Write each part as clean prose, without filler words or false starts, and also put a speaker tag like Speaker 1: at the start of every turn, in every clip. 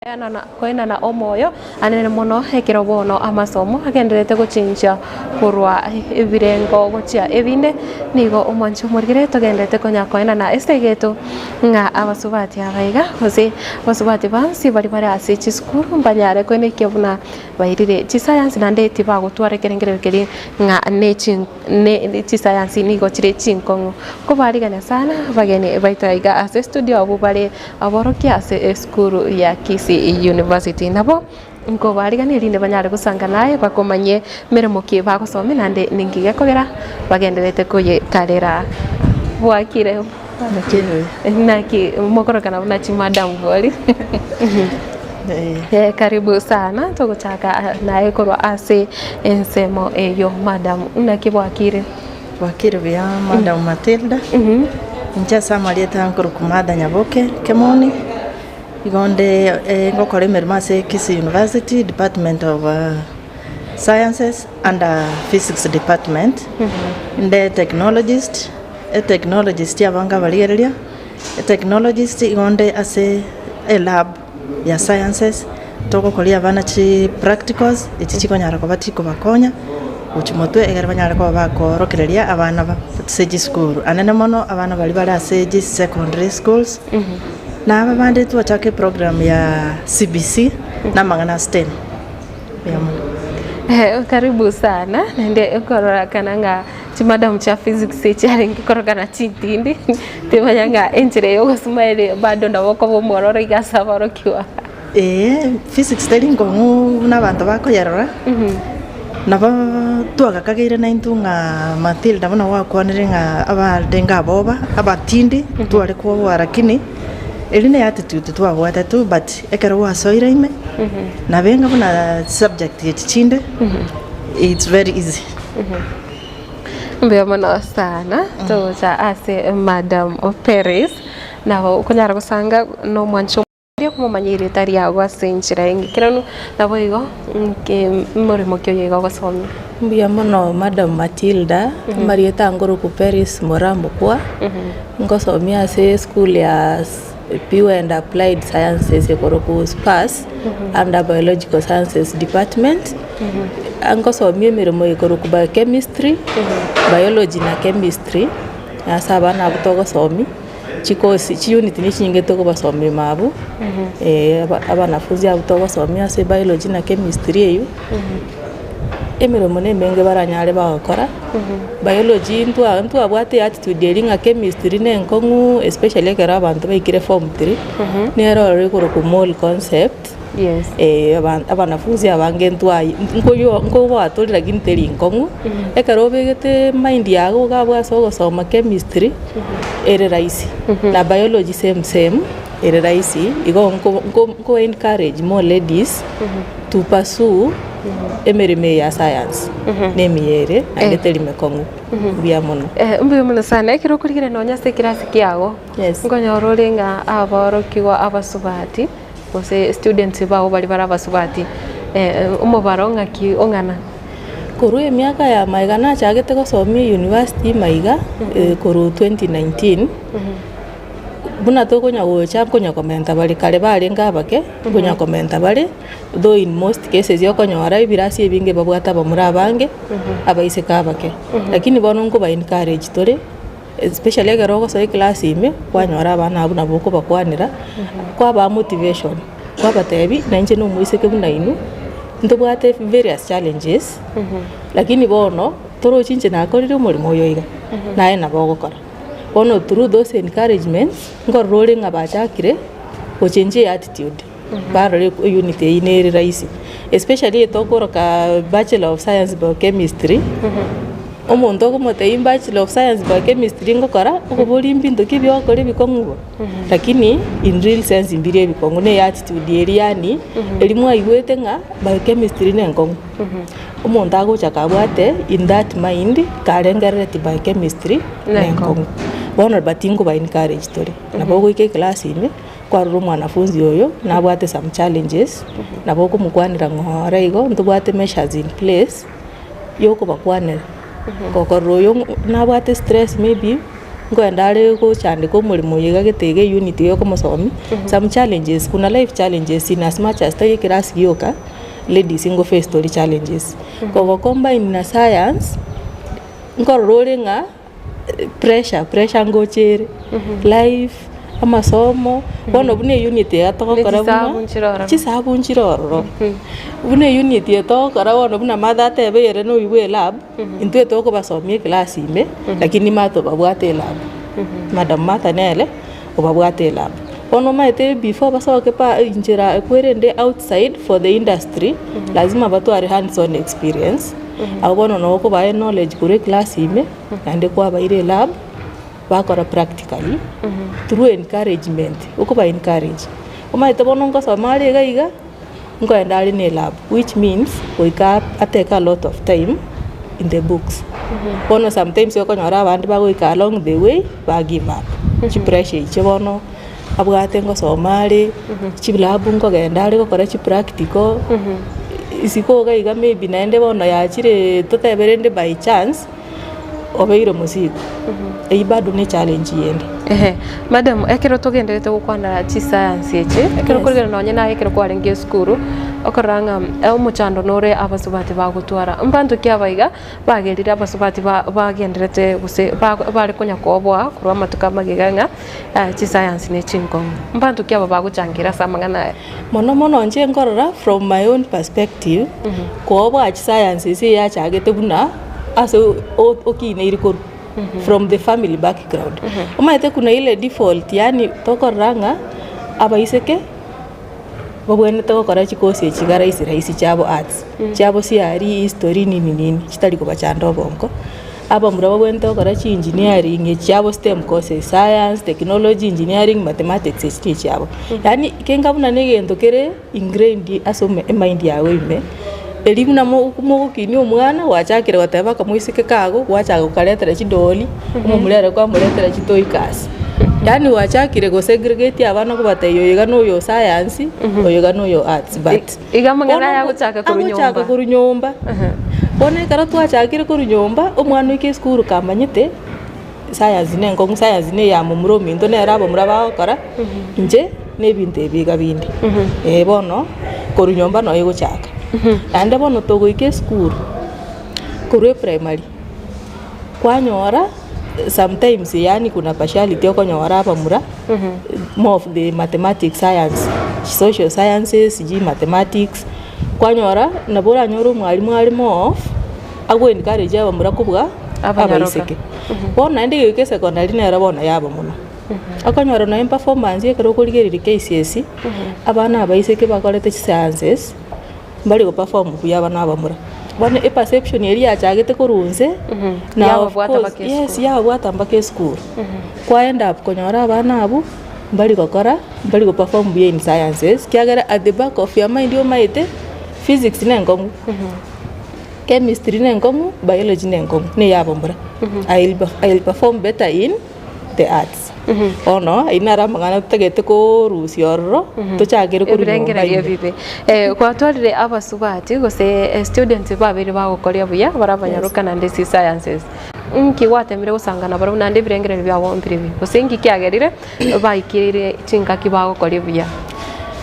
Speaker 1: Koenana omoyo anene mono ekero bono amasomo agendererete gochinchia korwa ebirengo gochia ebinde, nigo omwanchi omorigere togendererete konya koenana esegeto ng'a abasubati aba iga gose abasubati bonsi baria bare ase chisukuru mbanyare koenekia buna bairire chisayansi naende tibagotwara ekerengererio keria ng'a ne chisayansi nigo chire chinkong'u. Kobarigania sana abageni baito aiga ase estudio abwo bare Aborokia ase esukuru ya Kisii University nabo nkobarigania erinde banyare gosanga naye bakomanyie meremo ki bagosomia naende ninki gekogera bagendererete koyetarera. Bwakire naki mokorokana buna chimadam bori. Karibu sana togochaka naye korwa ase ensemo eyio madam naki bwakire?
Speaker 2: Bwakire buya Madam Matilda, inche ase amarieta nkorokwa Martha Nyaboke Kemoni, igo nde ngokora emeremo ase Kisii University department of Sciences under Physics department, inde technologist, etechnologist abange abarigereria, etechnologist igo nde ase elab ya sciences. Togokoria abana chi practicals echi chikonyara koba chikobakonya gochia motwe egere banyare koba bakoorokereria abana ba ase chisukuru. Anene mono abana baria bare ase chi secondary schools, na aba bande twachaka eprogram ya CBC na amang'ana a STEM. Mbuya mono.
Speaker 1: Karibu sana naende okororekana ng'a chimadam chia physics chiarenge korokana chintindi timanya ng'a enchera ya ogosoma ere bado nabo okoba omwororo iga ase aborokigwa.
Speaker 2: Ee, physics teri nkong'u buna abanto bakoyerora, nabo twagakageire naintwe ng'a Matilda buna gwakwanire ng'a abarenge aboba, abatindi, tware koboa lakini eri ne attitude twabwate tu but ekero gwasoire ime, nabo enga buna subject echi chinde, it's very easy.
Speaker 1: Mbuya mono sana, togocha ase Madam Peris, nabo okonyara gosanga na omwancho. Erio komomanya erieta riago ase enchera engikeranu, naboigo moremo ki oyo iga ogosomia.
Speaker 3: Mbuya mono Madam Matilda, amarieta angoroku Peris Moramokwa, ngosomia ase eschool ya Pure and Applied Sciences ekoroku SPAS under Biological Sciences Department, ngosomia emeremo ekoroku Biochemistry, Biology na Chemistry, ase abana abwo togosomia. Chikosi, chiunit ne chinyinge tokobasomia ime abwo, abanafunzi abwo togosomia ase biology na chemistry eywo, emeremo na emenge baranyare bagokora, biology ntwa ntwabwate attitude eria ng'a chemistry na enkong'u especially ekero abanto baikire form three, nere ororo ekorokwa mole concept.
Speaker 1: Yes.
Speaker 3: Abanafunzi abange ntwai nkoywa nkoboa tore lakini teri nkong'u, ekero obegete mind yago iga abwo ase ogosoma chemistry, ere rahisi, na biology same same, ere rahisi, igo nko nko nko encourage more ladies to pursue emeremo eye ya science, na emiya ere naende teri mekong'u, mbuya mono.
Speaker 1: Mbuya mono sana, ekero okorigereria nonya ase ekerasi kiago,
Speaker 3: Yes.
Speaker 1: nkonyora ore ng'a aborokigwa abasubati. Gose students bao baria bare abasubati, omobaro ng'aki ong'ana?
Speaker 3: Korwa emiaka ya magega nachagete gosomia university maiga korwa 2019, buna tokonya gocha nkonya komenta bare kare barenge abake, nkonya komenta bare, though in most cases okonyora ebirasi ebinge babwate abamura abange, abaiseke abake. Lakini bono nkoba encourage tore. Especially ekero ogosoa eclass ime, kwanyora abana abwo nabo okobakwanera, kwabaa motivation, kwabatebia nainche na omoiseke buna inwe, ntobwate various challenges, lakini bono torochi inche nakorire omoremo oyo iga, naye nabo ogokora. Bono through those encouragements, nkorora ore ng'a bachakire gochenjia eattitude, barora eunit eyio nere rahisi, especially etokoroka bachelor of science biochemistry. Omonto okomotebia bachelor of science biochemistry ngokora, okoboria mbinto ki biogokora ebikong'u bo? Lakini in real sense mbiri ebikong'u na eattitude eria yaani eria mwaigwete ng'a biochemistry na enkong'u. Omonto agocha kabwate in that mind karengerereti biochemistry na enkong'u. Bono but nkoba encourage tore, nabo ogoika eclass ime, kwarora omwanafunzi oyo nabwate some challenges, nabo okomokwanera ng'ora igo ntobwate measures in place. Yokobakwanera, gokorora oyo nabwate stress maybe, Nkoenda are gochandeka omoremo oyo iga gete iga eunit iga ekomosomi, some challenges, kuna life challenges in as much as tari ekerasi gioka, ladies ngo face tore challenges. Kogo combine na science, nkorora ore ng'a pressure, pressure ngocha ere, life, amasomo, bono buna eunit iga togokora
Speaker 1: Chisabu
Speaker 3: buna,
Speaker 1: nchire ororo.
Speaker 3: chisabu nchire ororo. Buna eunit eye togokora bono buna mother atebe ere noigwe elab. Intwe tokobasomia eclass ime, lakini Martha obabwate elab. Madam Martha nere obabwate elab. Bono omanyete before basoke pa inchera ekwerende outside for the industry, lazima batware hands on experience, abwo bono nabo okobaa eknowledge korwa eclass ime, naende kwabaire elab, bakora practically, through encouragement, okoba encourage. Omanyete bono nkosoma are iga iga. Nkoenda are ne lab which means goika atake a lot of time in the books. Bono sometimes okonyora abande bagoika along the way ba give up. Chipressure echio bono abwate ngosoma are, chilab nkogenda are gokora chipractical, isiko iga iga maybe naende bono yachire totebe rende by chance. obeire omosiko, eyio bado ne challenge yende.
Speaker 1: Ehe, madam ekero togenderete gokwana chisayansi echi, ekero
Speaker 3: Yes.
Speaker 1: okorigereria nonye naye ekero kwarenge esukuru, okorora ng'a omochando nore abasubati bagotwara. Mbanto ki aba iga bagerire abasubati ba bagenderete gose ba bare konya koboa korwa amatuko amagega ng'a chisayansi ne chinkong'u. Mbanto ki aba bagochangera ase amang'ana aya?
Speaker 3: Mono mono inche nkorora from my own perspective, koboa chisayansi ase eyachagete buna ase okineiri korwa from the family background. Omanyete kuna ile default yaani tokorora ng'a abaiseke babwenerete gokora chikosi echi iga rahisi rahisi chiabo arts, chiabo siari, history nini nini chitari kobachanda obongo. Abamura babwenerete gokora chi engineering echi chiabo stem courses, science, technology, engineering, mathematics echi chie chiabo. Yaani kenga buna na egento kere ingrained ase ome emind yago ime, erio buna mo mogokinia omwana gwachakire goteba akamoiseke kago gwachaka gokaretera chidoli, omomura ere kwamoretera chitoikasi. Yaani gwachakire gosegregate abana kobatebia oyo iga noyo o science, oyo iga noyo o arts but.
Speaker 1: Iga amang'ana
Speaker 3: Bono
Speaker 1: aya agochaka korwa
Speaker 3: agochaka
Speaker 1: nyomba.
Speaker 3: korwa nyomba. Bono ekero twachakire korwa nyomba, omwana oike esukuru kamanyete, science na enkong'u, science na eya momura ominto nere abamura bagokora, inche na ebinto ebi iga binde. Eh bono, korwa nyomba noo egochaka. Naende bono togoika esukuru, korwa eprimary, kwanyora sometimes yaani kuna partiality okonyora abamura more of the mathematics science, social sciences sijui mathematics, kwanyora nabo oranyore omwalimu are more of ago encourage abamura kobua
Speaker 1: Abanyaroka.
Speaker 3: abaiseke. Bono naende egeika esecondary nero bono yaba mono. Okonyora nonye performance ekero okorigereria KCSE, abana abaiseke bakorete chisciences, mbari go perform buya abana abamura. Bono eperception eria yachagete korwa inse, na of
Speaker 1: Yababwata
Speaker 3: course
Speaker 1: mpaka
Speaker 3: yes
Speaker 1: esukuru.
Speaker 3: yababwata mpaka esukuru. Kwa end up konyora abana abwo, mbari gokora, mbari go perform buya in sciences, ekiagera at the back of your mind omanyete, physics na enkong'u, chemistry na enkong'u, biology na enkong'u, na eya abamura. I will I will perform better in the arts. Bono ayio naro amang'ana totagete korusia ororo, tochakere korwa nyomba
Speaker 1: Ebirengererio
Speaker 3: ime.
Speaker 1: ebibe. Gwatwarire abasubati gose students babere bagokoria buya bare abanyaroka naende ase sciences. Nki gwatemire gosanga nabarabwo naende ebirengererio biabo mbiribi? Gose nki kiagerire baikire chingaki bagokoria buya?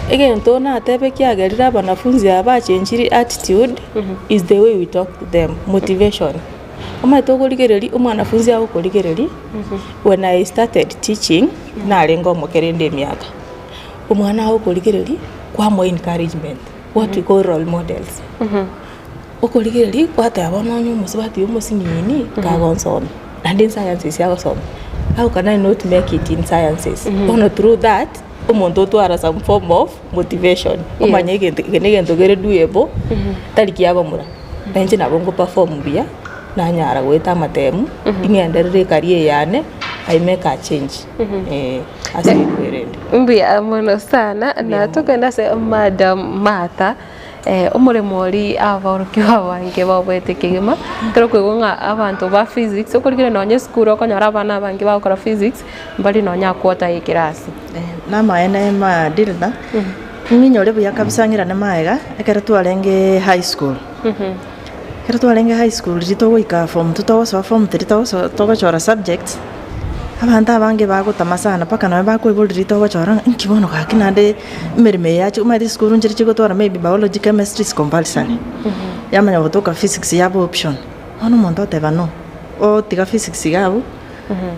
Speaker 3: Egento natebe kiagerire abanafunzi aba bachenchiri attitude is the way we talk to them, motivation. Omanyete okorigereria omwanafunzi agokorigereria, when I started teaching, narenge omoke rende emiaka, omwana agokorigereria kwamoa encouragement, what we call role models. Okorigereria kwateba bono onye omosubati oyo omosinini kagonsomia, naende esciences agosoma, how can I not make it in sciences? Bono through that, omonto otwara some form of motivation, omanye egento eke na egento kere doable, tari kiabamura. Na inche nabo ngo perform buya, nanyara goeta amatemu, ing'enderere ecareer eye yane, I make a change eh, ase ekwerende.
Speaker 1: Mbuya mono sana, na tokogenda ase Madam Martha, omoremo oria abaorokia abange baoboete kegima, ekero okoigwa ng'a abanto ba physics, okorigereria nonye esukuru okonyora abana abange bagokora physics, mbari nonye akwota ekerasi.
Speaker 2: Namaene Madilda, Ning'inyore buya kabisa ng'irane magega, ekero twarenge high school. Ekero twarenge high school riria togoika form two togosoa form three togosoa togochora subjects, Abanto abange bagotama sana mpaka nonye bakoiborwa rito ogochora ng'a inki bono gaki naende emeremo eye yacha omanyete chisukuru nchire chigotwara maybe biology, chemistry is compulsory. Yamanya gotoka physics yaba option, bono omonto oteba no, otiga physics iga abwo,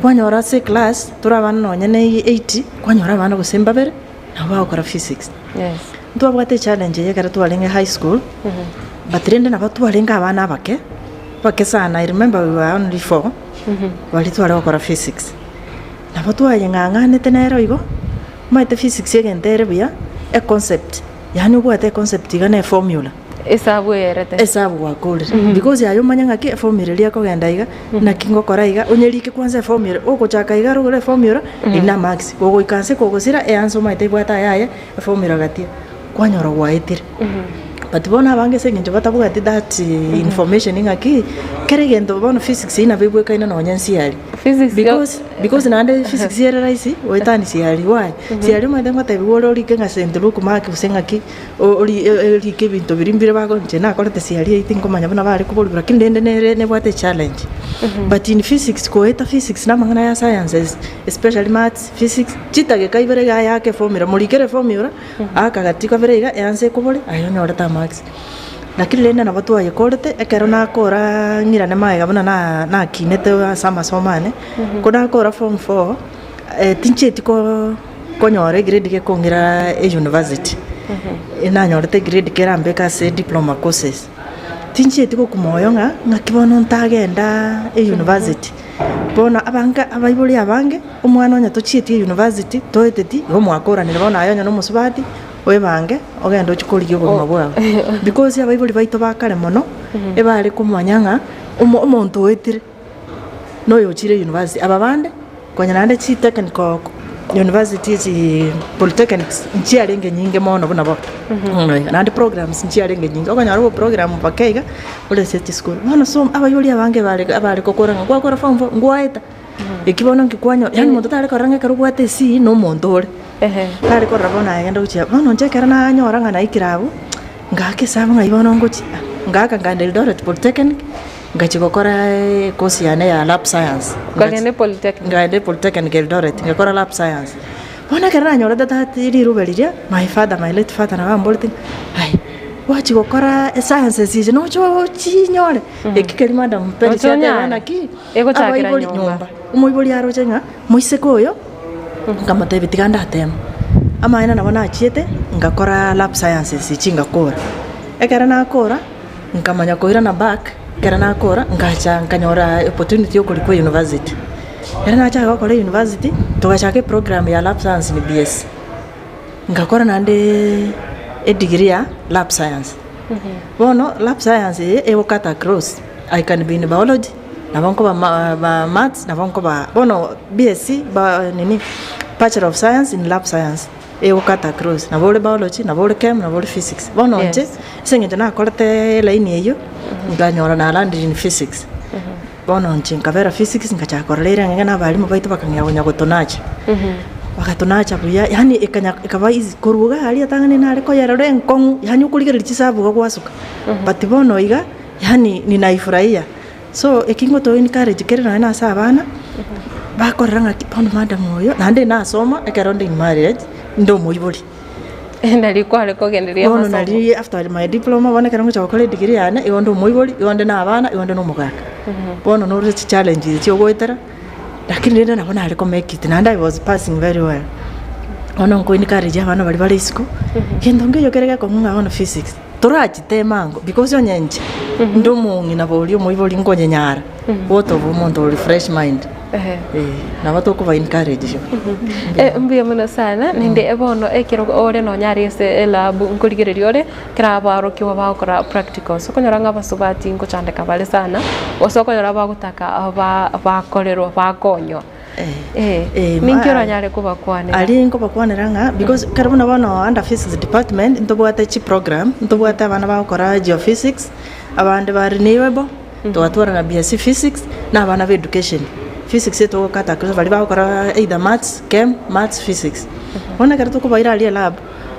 Speaker 2: kwanyora ase eclass tore abana nonye na 80, kwanyora abana gose mbabere, nabo bagokora physics.
Speaker 1: Yes.
Speaker 2: Ntwabwate echallenge eye ekero twarenge high school, but rende nabo twarenge abana abake, bake sana, I remember we were only four. Baria tware gokora physics, nabo twayeng'ang'anete nero igo, omanyete physics egento ere buya, econcept, yaani obwate econcept iga na eformula.
Speaker 1: Esabu eyerete.
Speaker 2: Esabu gwakorire, because aye omanye ng'aki eformula eria ekogenda iga, naki ngokora iga, onyerike kwanza eformula, ogochaka iga rogoro eformula, eri na marks, gogoika nse kogosira, eanswer omanyete ebwate aya aye, eformula gatia, kwanyora gwaetire. But bono abange ase eng'encho batabwati that information ng'aki, kera egento bono physics eyio nabo ebwekaine nonye nsiari.
Speaker 1: Physics yo-
Speaker 2: Because, because naende physics ere rahisi goetania siari why? Siari omanyete ngotebiwa ore orike ng'a St Luke mark gose ng'aki, o- ori orike ebinto biria mbire bago inche nakorete siari eyio tinkomanya buna bare koborigwa lakini rende nere nebwate echallenge. But in physics goeta physics na amang'ana ya sciences especially maths, physics, chidageka ibere iga ayake eformula, morikere eformula. Akagatia kabere iga, eansa ekobore, aye onyorete amarks. Lakini rende nabo twayekorete, ekero nakora ng'irane magega buna na nakinete ase amasomo ane, ko nakora form four, tinchieti ko konyora egrade gekong'ira euniversity, nanyorete egrade kerambeke ase diploma courses. Tinchieti gokwa moyo ng'a ng'aki bono ntagenda euniversity. Bono abange abaibori abange, omwana onye tochieti eyunivasiti, toeteti, igo mwakoranire bono aye onye na omosubati, oebange, ogende ochie korigia obogima bwao. Because abaibori baito ba kare mono, ebare komanya ng'a omo omonto oetire, na oyo ochire eyunivasiti. Aba bande, konya naende chitechnical university echi polytechnics, nchiarenge nyinge mono buna bono, naende programs nchiarenge nyinge, okonyora oboprogram bake iga. Ore ase chisukuru. Bono so abaibori abange bare abare gokora ng'a gwakora form four, ngwaeta, eki bono nki kwanyora, yaani monto tare korora ng'a ekero obwate esii na omonto ore.
Speaker 1: Ehe.
Speaker 2: Tare korora bono aye genda gochia, bono inche ekero nanyora ng'a naikire abwo, ngaka esabu ng'ai bono ngochia, ngaka nkaenda Eldoret Polytechnic, ngachia gokora ecourse yane ya lab science.
Speaker 1: Okagenda epolytechnic.
Speaker 2: Nkaenda epolytechnic Eldoret, ngakora lab science. Bono ekero nanyorete that riruba riria, my father, my late father nabo amborete ng'a aye, gwachia gokora esciences echi noche ochinyore, eki keria madam Perisi
Speaker 1: Noche
Speaker 2: ateba
Speaker 1: onyare.
Speaker 2: naki,
Speaker 1: Egochakera
Speaker 2: abaibori
Speaker 1: nyomba.
Speaker 2: nyomba, omoibori aroche ng'a moiseke oyo, nkamotebia tiga ndatema. Amaene nabo nachiete, ngakora lab sciences echi ngakora. Ekero nakora, nkamanya koirana back, ekero nakora, ngacha nkanyora opportunity ya okorikwa university. Ekero nachaka gokora university, togachaka eprogram ya lab science in BSc. Ngakora naende edegree ya lab science. Bono lab science eye egokata across, I can be in biology, nabo nkoba ma ba maths, nabo nkoba bono BSc ba nini bachelor of science in lab science, egokata across, nabo ore biology, nabo ore chem, nabo ore physics. Bono inche,
Speaker 1: Yes.
Speaker 2: ase eng'encho nakorete line eyio, nkanyora na landed in physics. Bono inche nkabera physics nkachaka korora ere ang'e na abalimu baito bakang'ea konya gotonacha. Bagatonacha buya yaani ekanya ekaba easy korwa iga aria tang'ani nare koyerora enkong'u yaani okorigereria chisabu iga gwasuka. But bono iga yaani ninaifurahia. So eki ngoto encourage kere nonye na ase abana, bakorora ng'aki bono madam oyo naende nasoma ekero nde in marriage, nde omoibori.
Speaker 1: Nari kware kogendereria
Speaker 2: Bono
Speaker 1: amasomo.
Speaker 2: nari after my diploma bono ekero ngocha gokora edegree yane, igo nde omoibori, igo nde na abana, igo nde na omogaka. Bono norore chichallenges echi ogoetera, lakini rende nabo nare ko make it, naende I was passing very well. Bono nko encourage abana baria bare isiko, gento nkeiyo kere gekong'u ng'a bono physics, torachitema ango because onye inche, nde omong'ina boria omoibori nkonyenyara, what of omonto ore fresh mind.
Speaker 1: Ehe.
Speaker 2: Eh, nabo tokoba encourage igo.
Speaker 1: Eh, mbuya mono sana naende bono ekero ore nonya are ase elab nkorigereria ore ekero abarokigwa bagokora practicals okonyora ng'a abasubati ngochandeka bare sana gose okonyora bagotaka ba bakorerwa bakonywa eh,
Speaker 2: Eh,
Speaker 1: ninki
Speaker 2: ma-
Speaker 1: oranyare kobakwanera?
Speaker 2: Aria nkobakwanera ng'a because ekero buna bono under physics department ntobwate chiprogram, ntobwate abana bagokora geophysics, abande ba renewable. Togatwara na BSc Physics, na abana ba education. Physics etogokata across baria bagokora either maths, chem, maths, physics. Bono ekero tokobaira aria elab,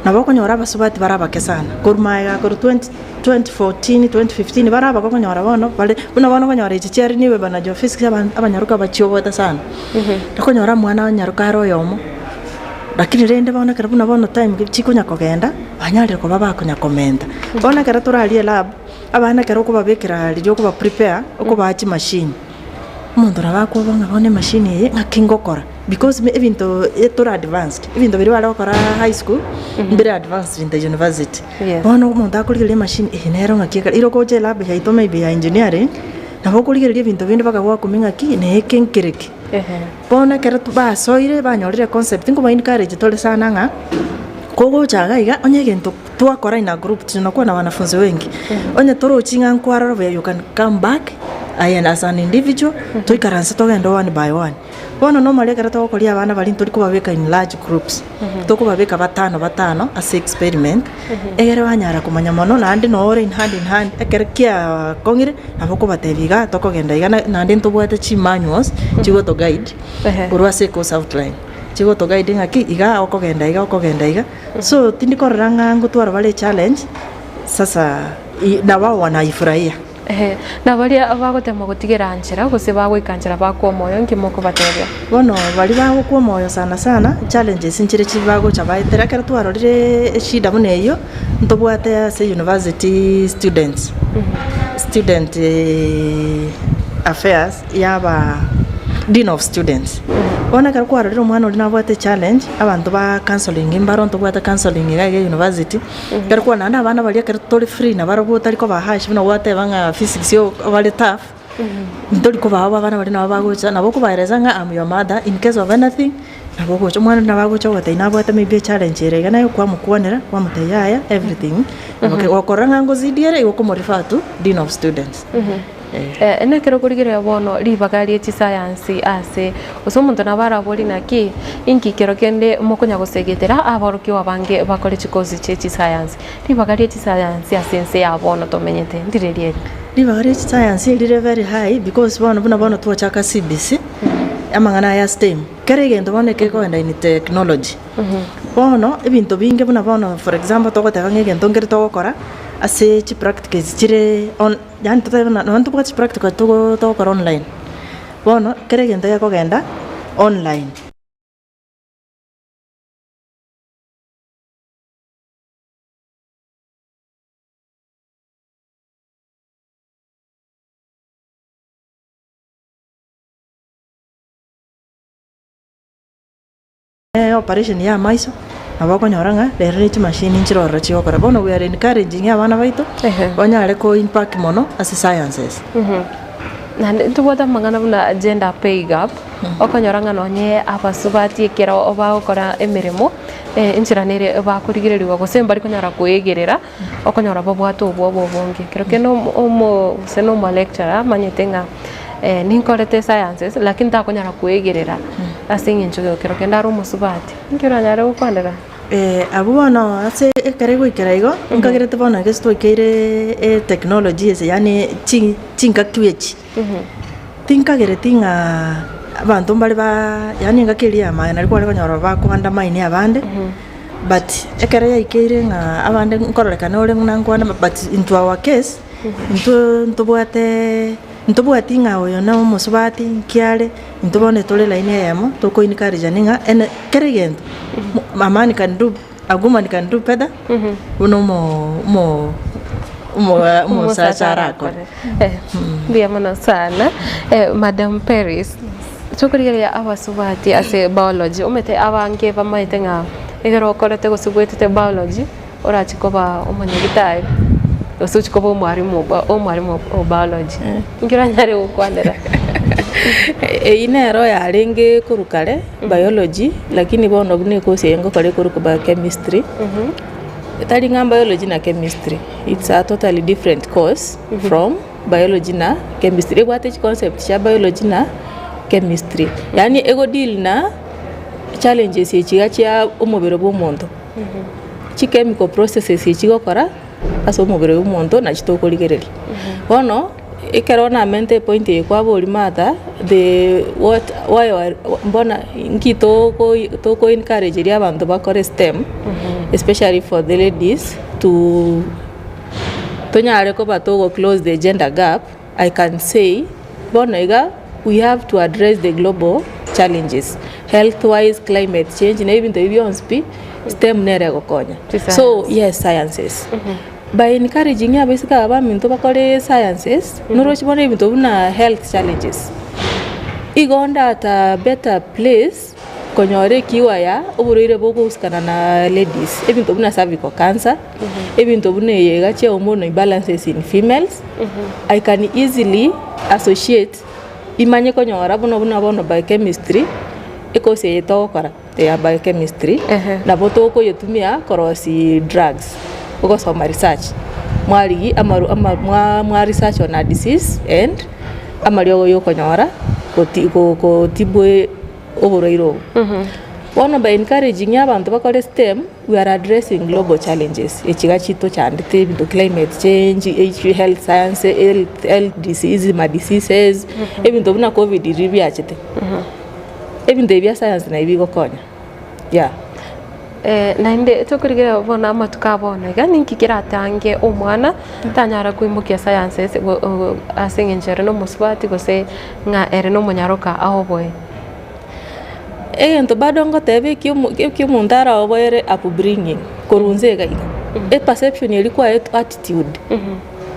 Speaker 2: Nabo okonyora abasubati bare abake sana, korwa magega korwa 20 2014, 2015 bare abake okonyora bono bare, buna bono okonyora echi chiare nigo bana geophysics aba abanyaroka bachioboete sana. Okonyora omwana onyaroka are oyomo, lakini rende bono ekero buna bono time chikonya kogenda, banyarire koba bakonya komenta. Bono ekero torarie elab, abana ekero okobabekera riria okoba prepare, okobaa chimashini, omonto nabo akoba ng'a bono emashini eye ng'aki ngokora because ebinto tore advanced, ebinto biria bare gokora high school, mbire advanced into university.
Speaker 1: Yes.
Speaker 2: Bono omonto akorigereria emashini eye nero ng'aki ekare, ere ogocha elab yaito maybe ya engineering, nabo okorigereria ebinto binde mpaka gwakumia ng'aki na eke nkere ki. Bono ekero basoire banyorire econcept, nkoba encourage tore sana ng'a, kogocha iga iga, onye egento twakora in a group tunakuwa na wanafunzi wengi, onye torochi ng'a nkwarora buya you can come back aye as an individual, toikaranse togende one by one. Bono normally ekero togokoria abana baria ntori kobabeka in large groups, tokobabeka batano batano ase experiment, egere banyara komanya mono naende noo ore in hand in hand ekero kiakong'ire nabo okobatebia igaa tokogenda iga naende ntobwate chimanuals chigoto guide korwa ase ecourse outline, chigoto guide ng'aki igaa okogenda iga okogenda iga. So tindi korora ng'a ngotwara bare echallenge, sasa na wao wanaifurahia.
Speaker 1: Eeh, na baria bagotema gotigera nchera, gose bagoika nchera bakwa omoyo, inki mokobatebia?
Speaker 2: Bono baria bagokwa omoyo sana sana, challenges nchire chi bagocha baetera, ekero twarorire eshida buna eyio, ntobwate ase university students, student affairs yaba dean of students. Bono ekero kwarorire omwana oria nabwate echallenge, abanto ba counselling mbaro ntobwate counselling iga iga university, Ekero kwane naende abana baria ekero tore free nabarobwo otari koba harsh buna gwateba ng'a physics bare tough, ntori kobaa abwo abana baria nabo bagocha, nabo okobaeresa ng'a am your mother in case of anything, nabo ogocha. Omwana onde nabo agocha ogotebia nabwate maybe echallenge ere iga naye kwamokwanera, kwamotebia yaya everything, nabo gokorora ng'a ngozidi ere igo okomorefer to dean of students.
Speaker 1: Eh. Nekero okorigereria bono ribaga rie chisayansi ase gose omonto nabo araborie naki, inki kero kende mokonya gosegetera aborokigwa abange bakore chikosi chie chisayansi. Ribaga rie chisayansi ase ense ya bono tomenyete ndire rieri.
Speaker 2: Ribaga rie chisayansi rire very high because bono buna bono twachaka CBC, amang'ana aya STEM, kera egento bono ekekogenda in technology. Bono ebinto binge buna bono for example togoteba ng'a egento nkere togokora ase chipracticals chire on. Yaani totebe buna nonye ntobwate chipractical togo togokora online, bono kera egento gekogenda online. Operation ya amaiso, nabo okonyora ng'a rero ne chimashini nchire ororo chigokora. Bono we are encouraging abana baito, banyare ko impact mono ase sciences.
Speaker 1: Naende ntobwate amang'ana buna gender pay gap, okonyora ng'a nonye abasubati ekero bagokora emeremo, enchera nere bakorigereriwa gose mbari konyara koegerera, okonyora babwate obwoba obonge. Ekero kende omo omo gose na omo lecturer amanyete ng'a ninkorete sciences lakini takonyara koegerera ase eng'encho ekero kende are omosubati. Inki oranyare gokwanera?
Speaker 2: Abwo bono ase ekero egoikera igo, nkagerete bono gese twaikeire etechnology ase yaani chi chingaki echi, tinkagereti ng'a abanto mbare ba yaani engaki eria ya maye nari kware konyora bakoandamine abande. But ekero yaikeire ng'a abande nkororekana ore buna nkwane but into our case, intwe ntobwate ntobwati ng'a oyo na omosubati nki are, intwe bono tore line eyemo toko encouragani ng'a ene kera egento a man can do a woman can do better buna omo omo omo omosacha arakore.
Speaker 1: Mbuya mono sana Madam Peris. Tokorigereria abasubati ase biology, omanyete abange bamaete ng'a ekero okorete gose bwetete biology, orachie koba omonyagitari, gose ochie koba omwalimu omwalimu o biology. Inki oranyare gokwanera?
Speaker 3: Eyio nero yarenge korwa kare, biology, lakini bono buna ekosi eye ngokora ekorokwa biochemistry, tari ng'a biology na chemistry, it's a totally different course from. Biology na chemistry, ebwate chiconcept chia biology na chemistry, yaani ego deal na challenges echi iga chia omobere bwa omonto, chichemical processes echi chigokora ase omobere bwa omonto nachi tokorigereria. Bono. Ekero namente epoint eye kwaboria Martha, the what why were mbona nki toko toko encourage ria abanto bakore stem, especially for the ladies to tonyare koba togo close the gender gap, I can say bono iga we have to address the global challenges, health wise, climate change, na ebinto ebi bionsi pi, stem nere egokonya. So yes sciences. By encouraging abaiseke aba baminto bakore sciences, noroche bono ebinto buna health challenges. Igo onde at a better place konyora ekiwa ya oborwaire bogohusikana na ladies, ebinto buna cervical cancer, ebinto buna eye iga chia hormonal imbalances in females, I can easily associate imanye konyora buna buna bono biochemistry, ekosi eye togokora. ya biochemistry, nabo tokoyetumia korosia drugs, ogosoma research, mwarigia amaru ama mwa mwa research on a disease and amariogo ya okonyora goti go gotibu oborwaire obo. Bono by encouraging abanto bakore stem, we are addressing global challenges, echi iga chitochandete ebinto climate change, echi health science, health health disease, ma diseases, ebinto buna covid riria biachete. Ebinto ebi bia science nabi bigokonya yeah.
Speaker 1: Naende tokorigereria bono amatuko a bono iga, ninki keratange omwana tanyara koimokia sciences ase eng'encho ere nomosubati gose ng'a ere nomonyaroka aoboe?
Speaker 3: Egento bado ngoteba eki omo eki omonto araoboere upbringing korwa inse iga iga, eperception eria kwaetwe attitude,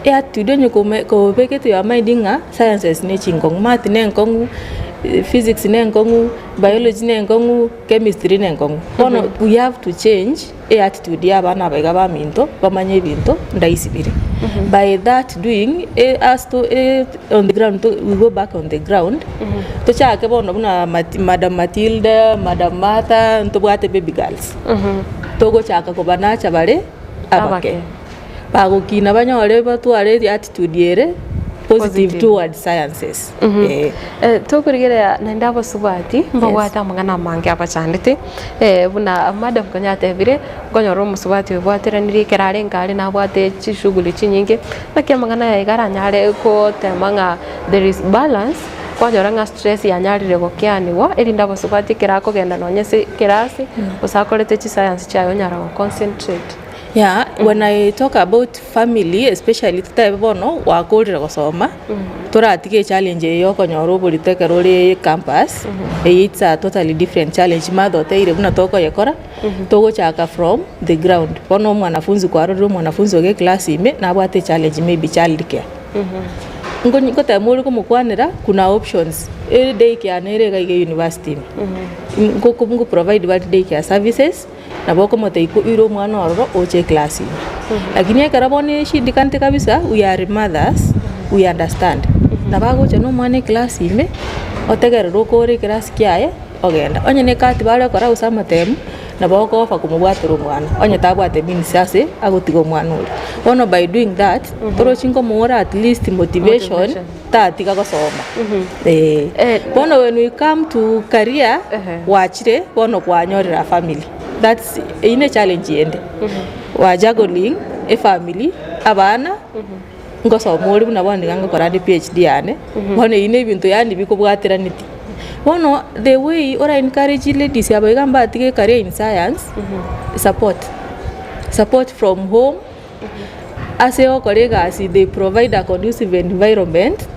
Speaker 3: Eattitude onye kome kobekete your mind ng'a sciences ne chinkong'u, math ne enkong'u, physics ne enkong'u, biology ne enkong'u, chemistry ne enkong'u. Bono we have to change eattitude ya abana aba iga baminto, bamanye ebinto ndaisi bire. By that doing, as to on the ground we go back on the ground, tochake bono buna mati madam Matilda, madam Martha, ntobwate baby girls, togochaka kobanacha bare abake. Bagokina banyore batware attitude ere positive towards sciences. Eh.
Speaker 1: Eh, tokorigereria naende abasubati mbabwate amang'ana amange abachandete eh, buna madam konya atebire nkonyora omosubati oebwateranirie ekero arenge are nabwate chishughuli chinyinge naki amang'ana aya iga aranyare gotema ng'a there is balance kwanyora ng'a stress yanyarire gokeaniwa erinde abasubati ekero akogenda nonye ase ekerasi gose akorete chiscience chiaye onyara go concentrate.
Speaker 3: Yeah, when I talk about family especially totebe bono gwakorire gosoma, toratige echallenge eye ya okonyora oborito ekero ore campus, eye it's a totally different challenge mother oteire buna tokoyekora, togochaka from the ground. Bono omwanafunzi kwarorire omwanafunzi oge eclass ime, nabwate echallenge maybe child care. Nkonye ngotema ore komokwanera, kuna options, ere day care nere iga iga university ime, ngoko ngo provide bare day care services. Nabo okomotebia koira omwana ororo oche eclass ime. Lakini ekero bono eshindikanete kabisa, we are mothers, we understand. Nabo agocha na omwana eclass ime, otegerere okore eclass kiaye, ogenda. Onye na ekati bare gokora gose amatemu, nabo okofa komobwatera omwana, onye tabwate means ase agotiga omwana oria. Bono by doing that, torochi nkomoora at least motivation,
Speaker 1: Motivation.
Speaker 3: tatiga gosoma. Eeh. Bono when we come to career, gwachire bono kwanyorire a family, that's eyio ne challenge ende. Wa juggling efamily, abana, ngosoma ore buna bono niga ngokora ande PhD yane, bono eyio ne ebinto yaani bikobwateraneti. Bono the way ora encourage ladies aba iga mbatige ecareer in science, support, support from home. Ase ogokora egasi they provide a conducive environment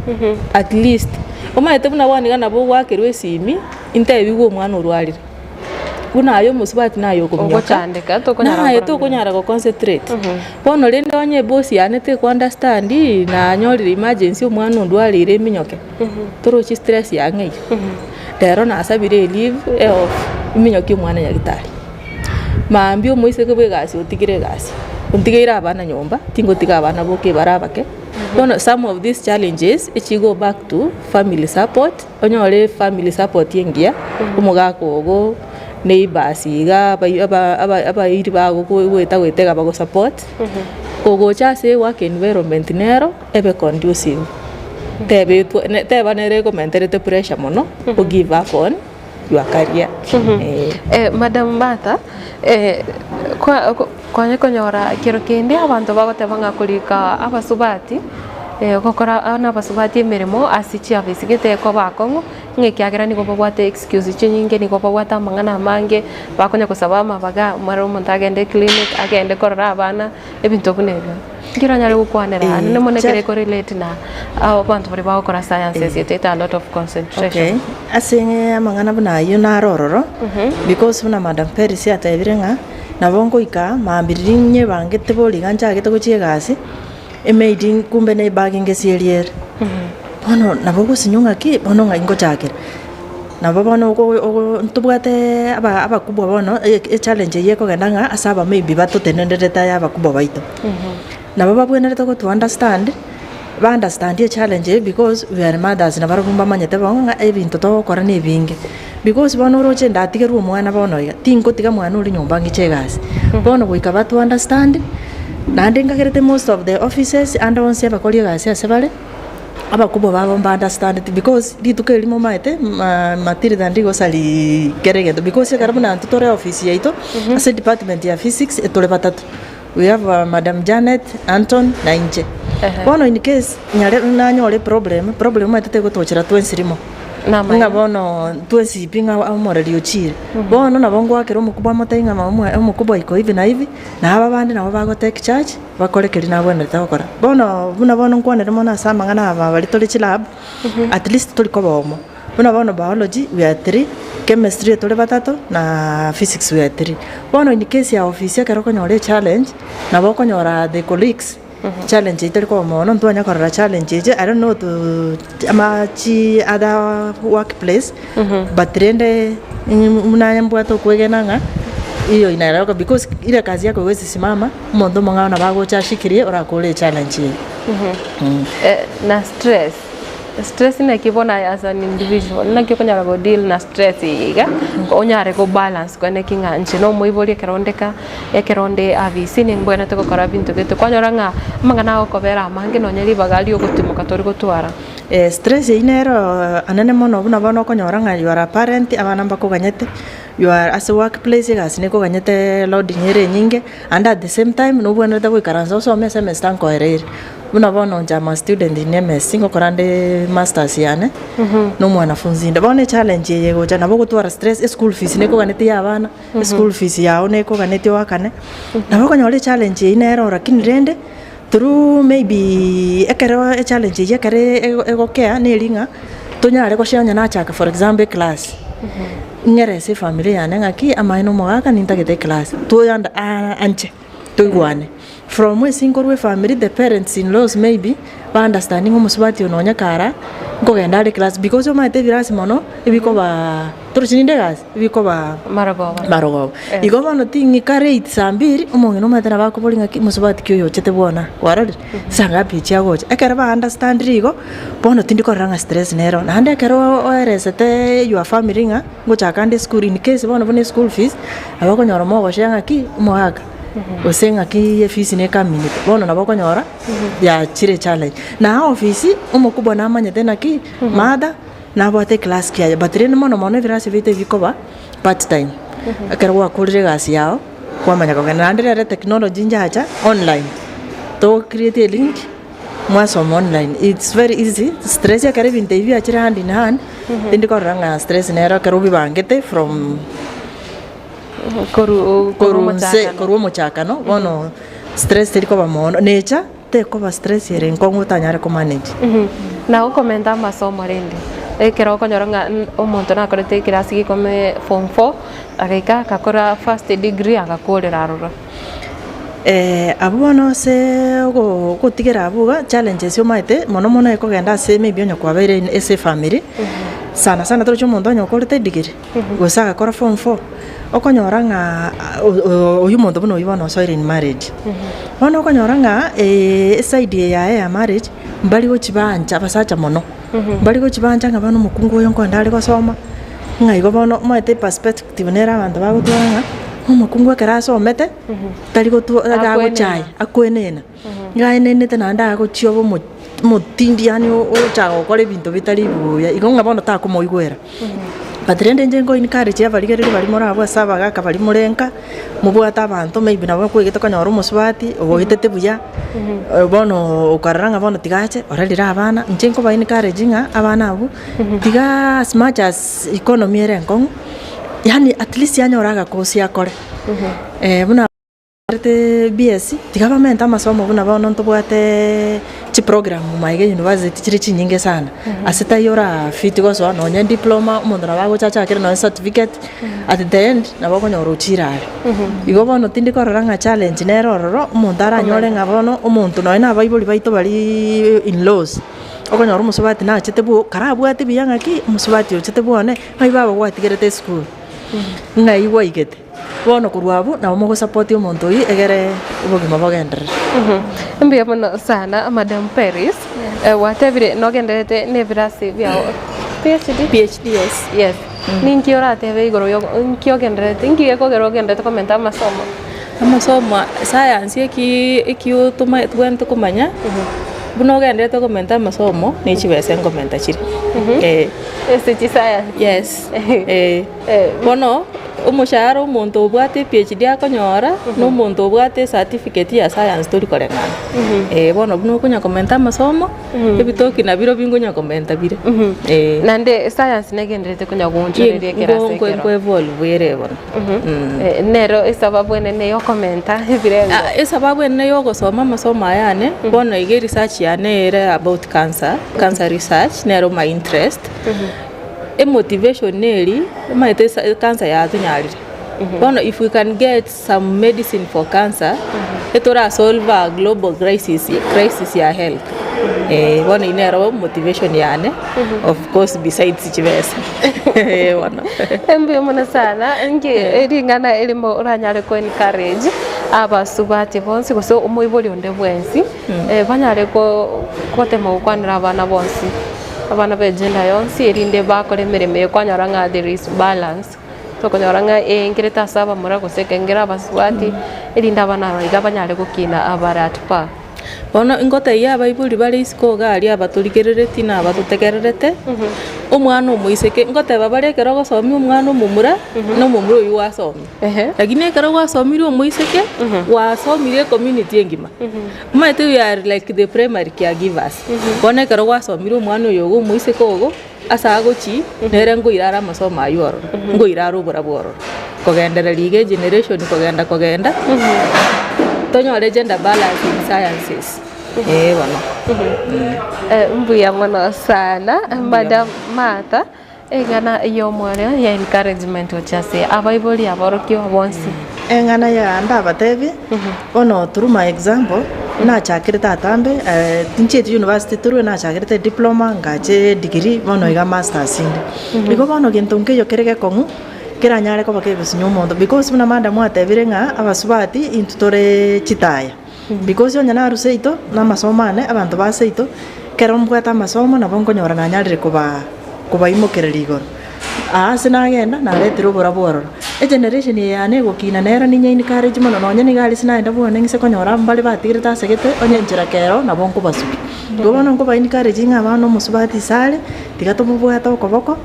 Speaker 3: at least omanyete buna bono iga nabo ogoakerwa esimi intebigwe omwana orwarire buna aye omosubati naye okominyoka
Speaker 1: Ogochandeka, tokonyara
Speaker 3: naye
Speaker 1: gokora
Speaker 3: tokonyara go concentrate bono rende onye eboss yane teko understand nanyorire emergency omwana ondwarire eminyoke torochi stress yang'e eywo rero nasabire eleave eoff eminyokie omwana nyagetari. Mambia omoiseke bw'egasi otigire egasi, ontigeire abana nyomba, tingotiga abana boka ebare abake. Bono some of these challenges echi go back to family support, onyore family support engiya, omogaka ogo, neighbours iga, abai aba aba abairi bago goeta goeta iga bagosupport, kogocha ase work environment nero ebe conducive, teba etwa teba nere ekomenterete pressure mono, o give up on. your career eh.
Speaker 1: Eh, Madam Martha, eh, kwa- ko- kwanye konyora kero kende abanto bagoteba ng'a korika abasubati, Gokora nabasubati emeremo ase chiafisi gete koba akong'u, ng'a ekiagera nigo babwate excuse chinyinge, nigo babwate amang'ana amange, bakonya gosaba amabaga, omare omonto agende eclinic, agende korora abana, ebinto buna ebio. Nki oranyare gokwanera ande mono ekere ekorelate na abanto baria bagokora sciences etaete a lot of concentration.
Speaker 2: Okay, ase amang'ana buna ayio naro ororo, because buna Madam Peris atebire ng'a, nabo ngoika mambia riria nyebangete bori iga nchagete gochia egasi, Emaid kumbe ne ebag ngesierie ere. Bono nabo ogosinywa ng'aki, bono ng'ai ngochakera. Nabo bono ogo ogo ntobwate aba abakubwa bono e- echallenge eywo ekogenda ng'a ase aba maybe batotenenerete aya abakubwa baito. Nabo babwenerete goto understand, ba understand echallenge eywo because we are mothers nabarobwo mbamanyete bo ng'a ebinto togokora na ebinge. Because bono oroche ndatigerwe omwana bono iga, tingotiga mwana oria nyomba ng'iche egasi. Bono goika bato understand, naende nkagerete most of the offices ande onsi abakori egasi ase bare, abakubwa babo mba understandeti because rituko erimo omanyete ma Matilda ndigosari kera egento because ekero buna intwe tore ofisi yaito, ase edepartment ya physics etore batato, we have madam Janet, Anton na inche. Bono in case nyare nanyore eproblem, problem omanyete tegotochera twensi rimo.
Speaker 1: Namaya.
Speaker 2: Ng'a bono twensi pi ng'a omoreri ochire. Bono nabo ngoakera omokubwa amotebi ng'a mama omokubwa iko hivi na hivi, na aba bande nabo bago take charge, bakore keria nabwenerete gokora. Bono buna bono nkwanere mono ase amang'ana aba baria tore chilab, at least tori koba omo. Buna bono biology we are three, chemistry tore batato, na physics we are three. Bono in case ya ofisi ekero okonyora echallenge, nabo okonyora the colleagues. Challenge eyio tari koba mono, ntwanya korora challenge eche, I don't know to ama chi other work place, but rende buna aye mbwate okwegena ng'a iyo inaeleweka because ile kazi yako haiwezi simama, omonto omong'ao nabo agocha ashikirie orakore echallenge eye.
Speaker 1: Na stress. Stress naki bono aye as an individual, naki okonyara go deal na stress eye iga, onyare go balance kwane ki ng'a inche na omoibori ekero onde ka, ekero onde abisi nimbwenerete gokora binto gete, kwanyora ng'a amang'ana agokobera amange nonye ribaga ria ogotimoka tori gotwara.
Speaker 2: Stress eyio nero anene mono buna bono okonyora ng'a you are a parent, abana mbakoganyete, you are ase work place egasi nekoganyete loading ere enyinge, and at the same time nobwenerete goikaransa osome esemester nkoereire. Buna bono inche am a student in MSc ngokora nde masters yane, na omwanafunzi inde. Bono echallenge eye egocha nabo ogotwara stress, eschool fees nekoganetie ya abana, eschool fees yago nekoganetie oakane, nabo okonyora echallenge eyio nero lakini rende, through maybe ekero echallenge eyio ekere ego egokea neri ng'a, tonyare gochia onye nachaka for example eclass, ng'erese efamiri yane ng'aki amaene omogaka nintagete eclass, toyanda anche. Toigwane. From ase nkorwa efamiri the parents in laws maybe ba understanding omosubati oyo nonye kara nkogenda are class because omanyete ebirasi mono ebikoba torochi ninde egasi ebikoba
Speaker 1: Marogoba.
Speaker 2: marogoba.
Speaker 1: Eh.
Speaker 2: Igo bono ting'ika late saa mbiri omong'ina omanyete nabo akoboria ng'aki mosubati ki oyo ochete bwona kwarorire saa ngapi echi agocha. Ekero ba understandire igo bono tindi korora ng'a stress nero. Naende ekero oeresete your family ng'a Ngochaka ande esukuru in case bono buna eschool fees, nabo okonyora mogochia ng'aki omogaka, gose ng'aki efees nekaminete, bono nabo okonyora yachire echallenge. Na ofisi, omokubwa namanyete naki, mother, nabwate eclass kiaye, but rende mono mono ebirasi biaito ebikoba part time, ekero gwakorire egasi yago, kwamanya kogenda. Naende rero etechnology njacha online, to create elink. Mwasoma online it's very easy stress ekero ebinto ebi biachire hand in hand tindi korora ng'a stress nero ekero obibangete from
Speaker 1: Koru koru
Speaker 2: korwa nse
Speaker 1: omochakano.
Speaker 2: korwa omochakano bono stress teri koba mono necha tekoba stress ere enkong'u otanyare komanage.
Speaker 1: Na gokomenta amasomo rende, ekero okonyora ng'a omonto nakorete ekerasi gekome form four, agaika agakora first degree agakorera aroro.
Speaker 2: Abwo bono ase ogotigera abwo iga, challenges omanyete mono mono ekogenda ase maybe onye kwabeire in ase efamiri, sana sana toroche omonto onye okorete edegree, gose agakora form four, okonyora ng'a oywo omonto buna oywo bono osoire in marriage. Bono okonyora ng'a eside eye yaye ya marriage, mbari gochibancha abasacha mono, mbari gochibancha ng'a bono omokungu oyo nkoenda are gosoma, ng'a igo bono omanyete eperspective nere abanto bagotwara ng'a, omokungu ekero asomete, tari gotwa agochaya, akwenena, nigo aenenete naende agochia obe omo omotindi yaani ogochaka gokora ebinto bitari buya, igo ng'a bono takomoigwera. But rende inche nko encourage abarigereria baria more abwo ase abagaka baria more nka, mobwate abanto maybe nabo okwegete konyora omosubati ogoetete buya, bono okarora ng'a bono tiga ache orerire abana, inche nkoba encourage ng'a abana abwo, tiga as much as economy ere enkong'u, yaani at least anyore agakosi akore, buna. Barete BSc, tiga bamente amasomo buna bono ntobwate chiprogram maiga university chire chinyinge sana, ase taiyo ora fit gosoa nonye diploma omonto nabo agocha achakere nonye certificate, at the end nabo okonyora ochire are. Igo bono tindi korora ng'a challenge nere ororo, omonto aranyore ng'a bono omonto nonye na abaibori baito bariiii in laws, okonyora omosubati nachete bwo karabwate buya ng'aki, omosubati ochete bwane, ng'ai baba gwatigerete esukuru, ng'ai gwaigete. Bono korwa abwo nabo mogosapoti omonto oyio egere obogima bogenderere.
Speaker 1: Mbuya mono sana Madam Peris, gwatebire nogendererete na ebirasi biao PhD?
Speaker 3: PhD yes.
Speaker 1: Yes. Ninki oratebe igoro yo nki ogendererete nki gekogera ogendererete komenta amasomo?
Speaker 3: Amasomo science eki ekio toma tobwenerete komanya, buna ogendererete komenta amasomo, ne chibesa nkomenta chire eh.
Speaker 1: Ase chiscience?
Speaker 3: Yes eh. Bono. Omoshahara omonto obwate ePhD akonyora, na omonto obwate ecertificate ya science tori koreng'ana. Eh, bono buna okonya komenta amasomo, ebitoki nabirobio binkonya komenta bire. Eh.
Speaker 1: Naende science negendererete konya goonchoreria ekerasi ekero.
Speaker 3: Nko evolve ere bono.
Speaker 1: Nero esababu enene ya okomenta ebirengo.
Speaker 3: Ah, esababu enene ya ogosoma amasomo aya ane, bono iga eresearch yane ere about cancer, cancer research, nero my interest. Emotivation neri, omanyete esa ecancer yatonyarire, bono if we can get some medicine for cancer, etora solve a global crisis crisis ya health eh, bono eywo nero motivation yane, of course besides chibesa eh bono.
Speaker 1: Mbuya mono sana, inki ring'ana erimo oranyare ko encourage abasubati bonsi gose omoibori onde bwensi, banyare ko gotema gokwanera abana bonsi. Abana b'egender yonsi erinde bakore emeremo eye kwanyora ng'a there is balance, tokonyora ng'a eengerete ase abamura gose ekengera abasubati, erinde abana aba iga banyare gokina abare at par.
Speaker 3: Bono ingotebia abaibori bare isiko iga aria abatorigerereti na abatotegererete, omwana omoiseke, ngoteba bare ekero ogosomia omwana omomura, na omomura oywo gwasomia. Lakini ekero gwasomirie omoiseke, gwasomirie ecommunity engima. Omanyete we are like the primary caregivers. Bono ekero gwasomire omwana oyo iga omoiseke ogo, ase agochia, nere nkoira are amasomo aywo ororo, nkoira are oborabu ororo. Kogendereria iga egeneration kogenda kogenda, tonyore gender balance in sciences, eh bono.
Speaker 1: Mbuya mono sana Madam Martha. Eng'ana y'omoerio ya encouragement gochia ase abaibori aborokigwa bonsi.
Speaker 2: Eng'ana ya ndabatebie, bono through my example, nachakerete atambe, tinchieti university through nachakerete diploma, ngache degree, bono iga masters inde. Igo bono gento nkeiyo kere gekong'u, keranyare koba kegosinya omonto because buna madam atebire ng'a abasubati intwe tore chitaya, because onye narwa seito, na amasomo ane, abanto ba seito, ekero mbwate amasomo nabo nkonyora nanyarire kobaa kobaimokereria igoro. Aa ase nagenda, naretire oborabu ororo. Egeneration eye yane egokina nero ninye encourage mono nonye nigo aria sinagenda bwane ng'ise konyora mbare batigerete asegete onye enchera kero nabo nkobasukia. Igo bono nkoba encourage ng'a abana omosubati ase are, tiga tomobwate okoboko,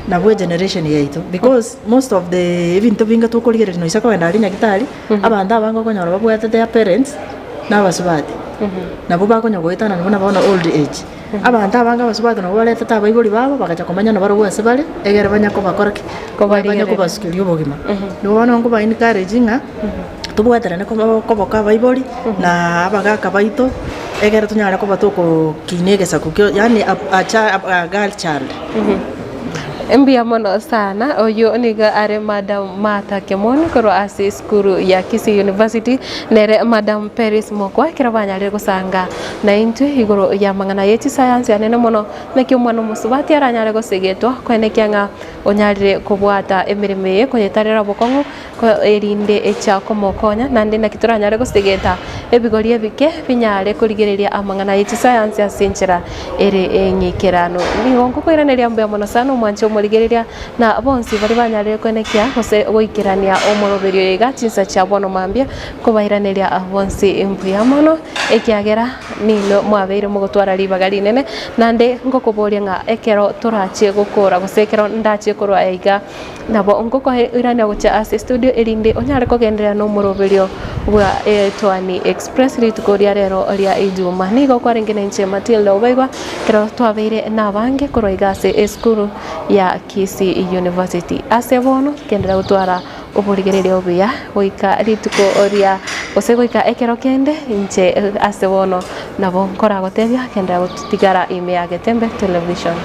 Speaker 2: nabwo egeneration yaito because most of the ebinto binge tokorigereria noisa kogenda aria nyagetari, abanto abange okonyora babwate their parents, na abasubati. Nabwo bakonya goetanana buna bono old age. Abanto abange abasubati nabo baretete abaibori babo bagacha komenya nabarobwo ase bare, egere banya kobakora ki? Banya kobasukeria obogima. Nigo bono nkoba encourage ng'a tobwaterane koba koboka abaibori na abagaka baito, egere tonyare koba tokokina egesaku kio yaani a cha a girl child.
Speaker 1: Mbuya mono sana, oyio nigo are Madam Martha Kemoni korwa ase esukuru ya Kisii University, nere Madam Peris Mokwa ekero banyarire gosanga naintwe igoro y'amang'ana ye chisayansi anene mono, naki omwana omosubati aranyare gosegetwa koenekia ng'a onyarire kobwata emeremo eye koyetarera obokong'u erinde echa komokonya, naende naki toranyare gosegeta ebigori ebike binyare korigereria amang'ana ye chisayansi ase enchera ere eng'ikeranu. Nigo ngokoiraneria mbuya mono sana omwanche omorigereria na bonsi baria banyarire koenekia gose goikerania omoroberio oyo iga chinsa chia bono mambia nkobairaneria bonsi mbuya mono ekiagera ninwe mwabeire mogotwara ribaga rinene naende ngokoboria ng'a ekero torachie gokora gose ekero ndachie. Inche korwa aiga nabo ngokoirania gochia ase estudio erinde onyare kogenderera nomoroberio bwa Etwani Express rituko ria rero ria Ijuma. Nigo kwarenge na inche Matilda Obaigwa ekero twabeire nabange korwa iga ase esukuru ya Kisii University. Ase bono genderera gotwara oborigereria obuya goika rituko ria gose goika ekero kende inche ase bono nabo nkoragotebia genderera gotigara ime ya Getembe Television.